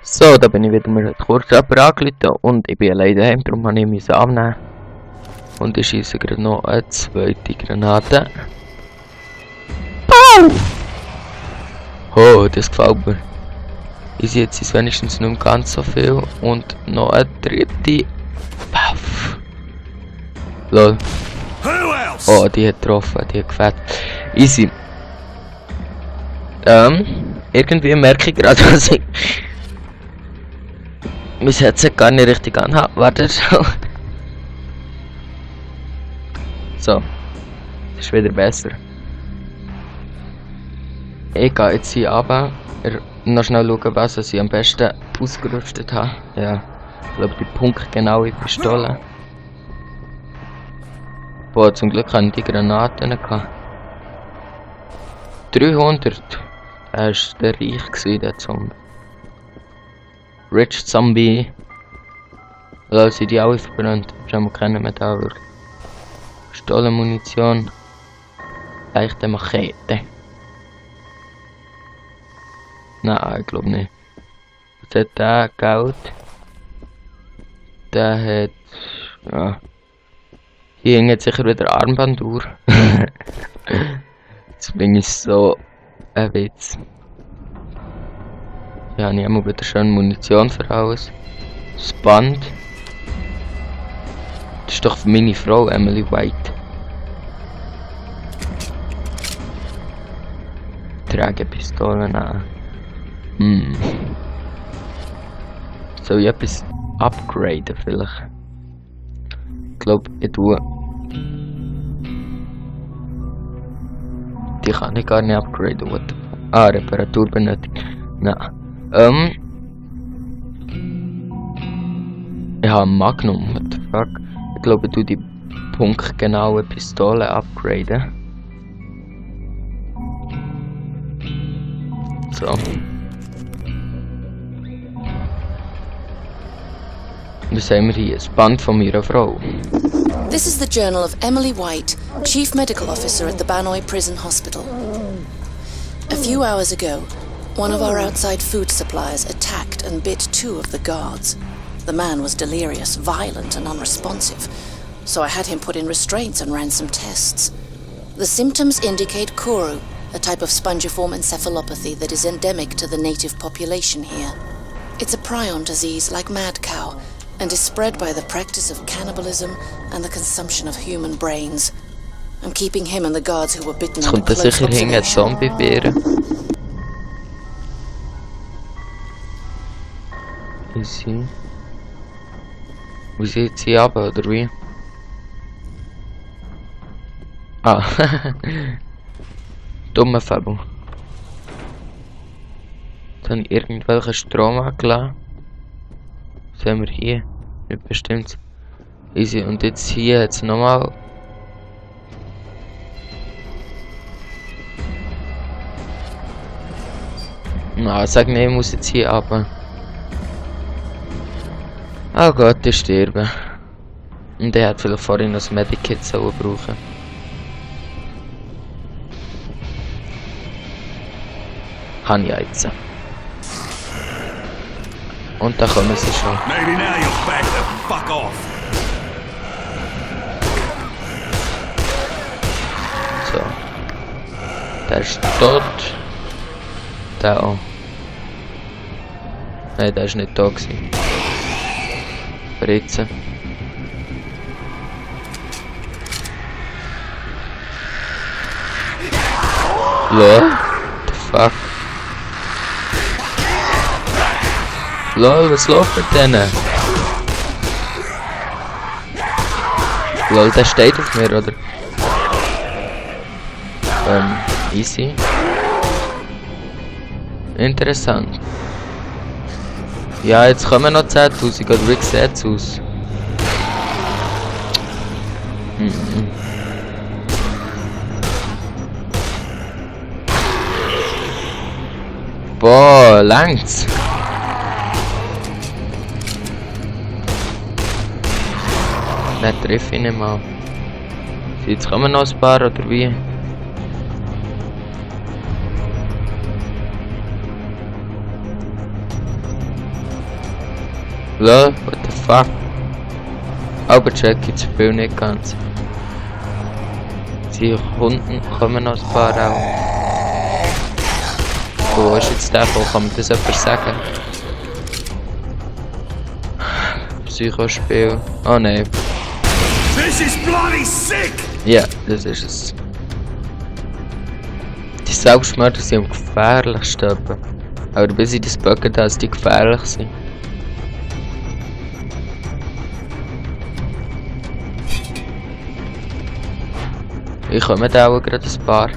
So, da bin ich wieder mal kurz angerufen und ich bin alleine daheim, darum habe ich mich annehmen. Und ich schieße gerade noch eine zweite Granate. Pow! Oh, das gefällt mir. Ich sehe jetzt wenigstens nicht mehr ganz so viel. Und noch eine dritte. Paff! Lol. Oh, die hat getroffen, die hat gefällt. Easy. Irgendwie merke ich gerade, dass ich mein Headset gar nicht richtig anhabe. Warte so. So. Das ist wieder besser. Ich gehe jetzt hier runter. Noch schnell schauen, was ich am besten ausgerüstet habe. Ja. Ich glaube, die punktgenaue Pistole. Boah, zum Glück habe ich die Granaten gehabt. 300. Er war der Reich, der Zombie. Rich Zombie. Lol, sind die alle verbrannt. Ich habe keine Metall wirklich. Gestohlene Munition. Leichte Machete. Nein, ich glaube nicht. Was hat der Geld? Der hat. Ja. Hier hängt sicher wieder Armbanduhr. Jetzt bin ich so ein Witz. Ja, ich habe wieder schön Munition für alles. Das Band. Das ist doch meine Frau, Emily White. Tragepistolen an. Soll ich etwas upgraden vielleicht? Ich glaube, ich tue. Die kann ich gar nicht upgraden. What? Ah, Reparatur benötigt. Nein. Ich habe ein Magnum. What the fuck? Ich glaube, ich tue die punktgenaue Pistole upgraden. So. Was haben wir hier? Das Band von meiner Frau. This is the journal of Emily White, Chief Medical Officer at the Banoi Prison Hospital. A few hours ago, one of our outside food suppliers attacked and bit 2 of the guards. The man was delirious, violent and unresponsive, so I had him put in restraints and ran some tests. The symptoms indicate Kuru, a type of spongiform encephalopathy that is endemic to the native population here. It's a prion disease like mad cow, and is spread by the practice of cannibalism and the consumption of human brains. I'm keeping him and the guards who were bitten under close sicher hinten Zombie-Bären. Easy. Muss ich jetzt hier runter, oder wie? Ah, dumme Fabel. Jetzt habe ich irgendwelchen Strom angelassen. Was haben wir hier? Nicht bestimmt. Easy. Und jetzt hier hat es nochmal. Na, sag mir, ich muss jetzt hier runter. Oh Gott, ich sterbe. Und er hat vielleicht vorhin noch das Medikit brauchen. Habe ich jetzt. Und da kommen sie schon. So. Der ist tot. Der auch. Nein, der ist nicht tot gewesen. Britzen. Lol. What the fuck? Lol, was läuft mit denen? Lol, der steht auf mir, oder? Easy. Interessant. Ja, jetzt kommen noch 10.000, oder wie sieht's aus? Boah, langt's. Den treffe ich nicht mal. Jetzt kommen noch ein paar, oder wie? Lol, what the fuck? Aber check jetzt das Spiel nicht ganz. Die Kunden kommen noch ein paar auch. Wo ist jetzt der von? Kann man das jemand sagen? Psychospiel. Oh nein. This is bloody sick! Ja, das ist es. Die Selbstmörder sind am gefährlichsten. Aber bis ich das buggen, dass die gefährlich sind. Ich komme da auch gerade ein paar.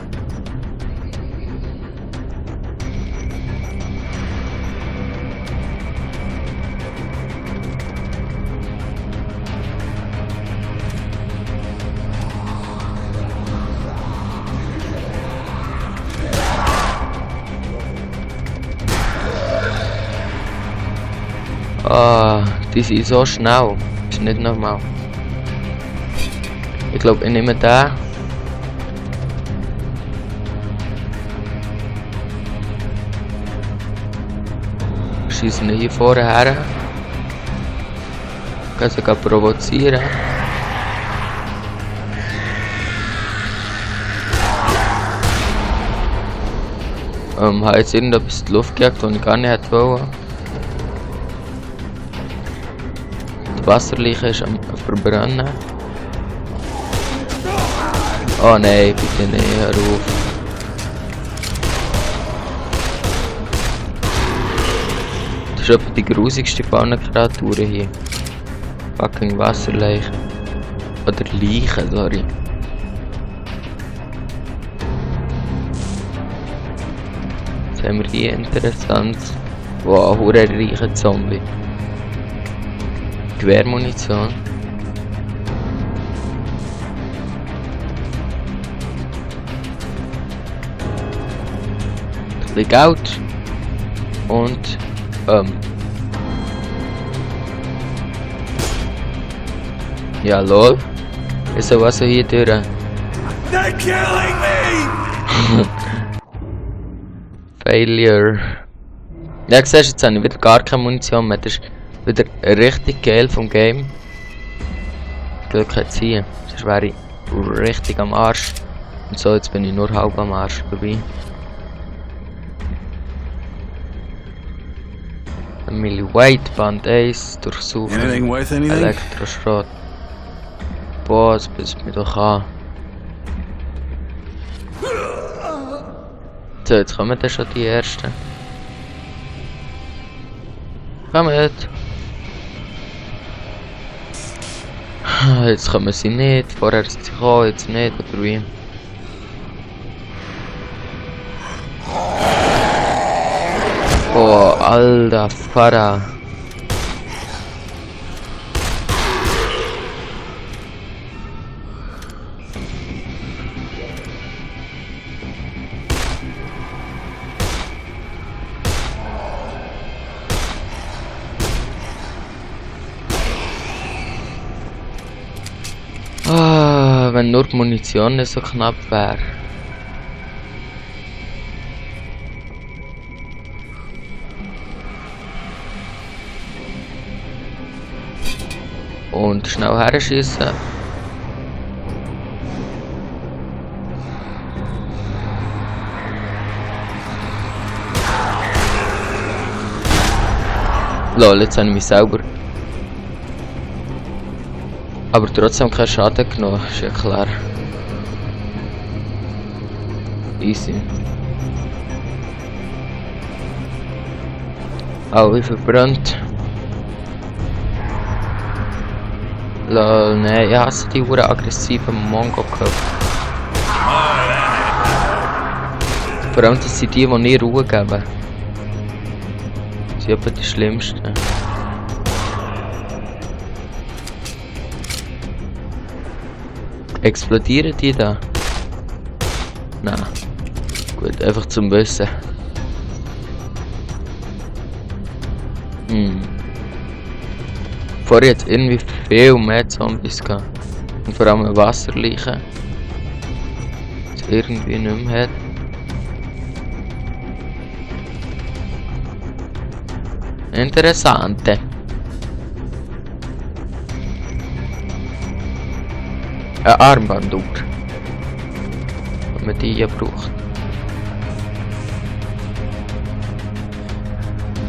Ah, die sind so schnell. Das ist nicht normal. Ich glaube, ich nehme den. Schießen hier vorne her. Kann sie provozieren. Habe jetzt irgendetwas in die Luft gejagt, was ich gar nicht hätte wollen. Die Wasserleiche ist am Verbrennen. Oh nein, bitte nicht, hör auf. Das ist etwa die grusigste Pfannenkreatur hier. Fucking Wasserleiche. Oder Leiche, sorry. Was haben wir hier interessant? Wow, hure reicher Zombie. Gewehrmunition. Ein bisschen Geld. Und ja, lol. Ist so was hier durch. They're killing me! Failure. Ja, siehst du, jetzt habe ich wieder gar keine Munition mehr. Das ist wieder richtig geil vom Game. Glück hat ziehen. Sonst wäre ich richtig am Arsch. Und so, jetzt bin ich nur halb am Arsch vorbei. Emily White, Band 1, durchsuchen. Anything worth anything? Elektroschrott. Boah, das bist mir doch an. So, jetzt kommen dann schon die ersten. Kommt! Jetzt kommen sie nicht, vorher ist sie gekommen, jetzt nicht, oder wie? Oh, alter Vater. Ah, wenn nur die Munition nicht so knapp wäre. Und schnell herschießen. Lol, jetzt habe ich mich selber. Aber trotzdem keinen Schaden genommen, ist ja klar. Easy. Oh, wie verbrannt. Lol, nein, ich hasse die hure aggressiven Mongo-Köpfe. Vor allem, das sind die nie Ruhe geben. Das sind etwa die schlimmsten. Explodieren die da? Nein. Gut, einfach zum Wissen. Vorher hat es irgendwie viel mehr Zombies gehabt. Und vor allem Wasserleichen. Das irgendwie nicht mehr hat. Interessante. eine Armbanduhr. Wenn man die ja braucht.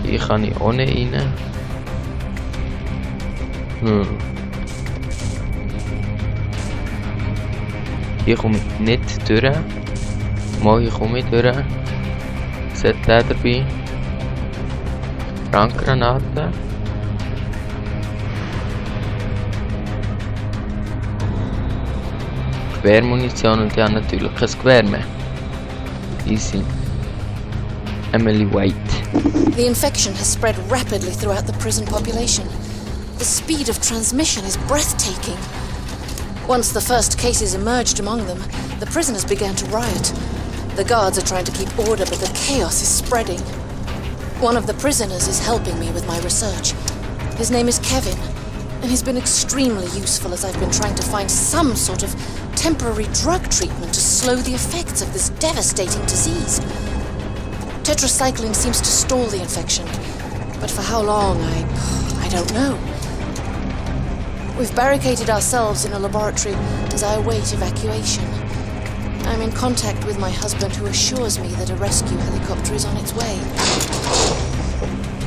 Hier kann ich auch nicht rein. Hier komme ich nicht durch. Mal hier komme ich durch. Seht der dabei. Brandgranaten. Gewehrmunition und die haben natürlich kein Gewehr mehr. Easy. Emily White. The infection has spread rapidly throughout the prison population. The speed of transmission is breathtaking. Once the first cases emerged among them, the prisoners began to riot. The guards are trying to keep order, but the chaos is spreading. One of the prisoners is helping me with my research. His name is Kevin, and he's been extremely useful as I've been trying to find some sort of temporary drug treatment to slow the effects of this devastating disease. Tetracycline seems to stall the infection, but for how long, I don't know. We've barricaded ourselves in a laboratory as I await evacuation. I'm in contact with my husband, who assures me that a rescue helicopter is on its way.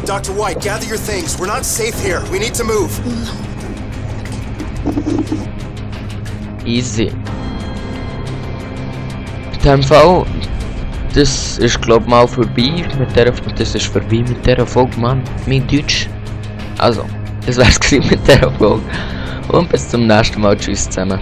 Dr. White, gather your things. We're not safe here. We need to move. Easy. In dem Fall, das ist glaub mal vorbei mit der, das ist vorbei mit dieser Folge, Mann. Mein Deutsch. Also, das wär's gewesen mit dieser Folge. Und bis zum nächsten Mal. Tschüss zusammen.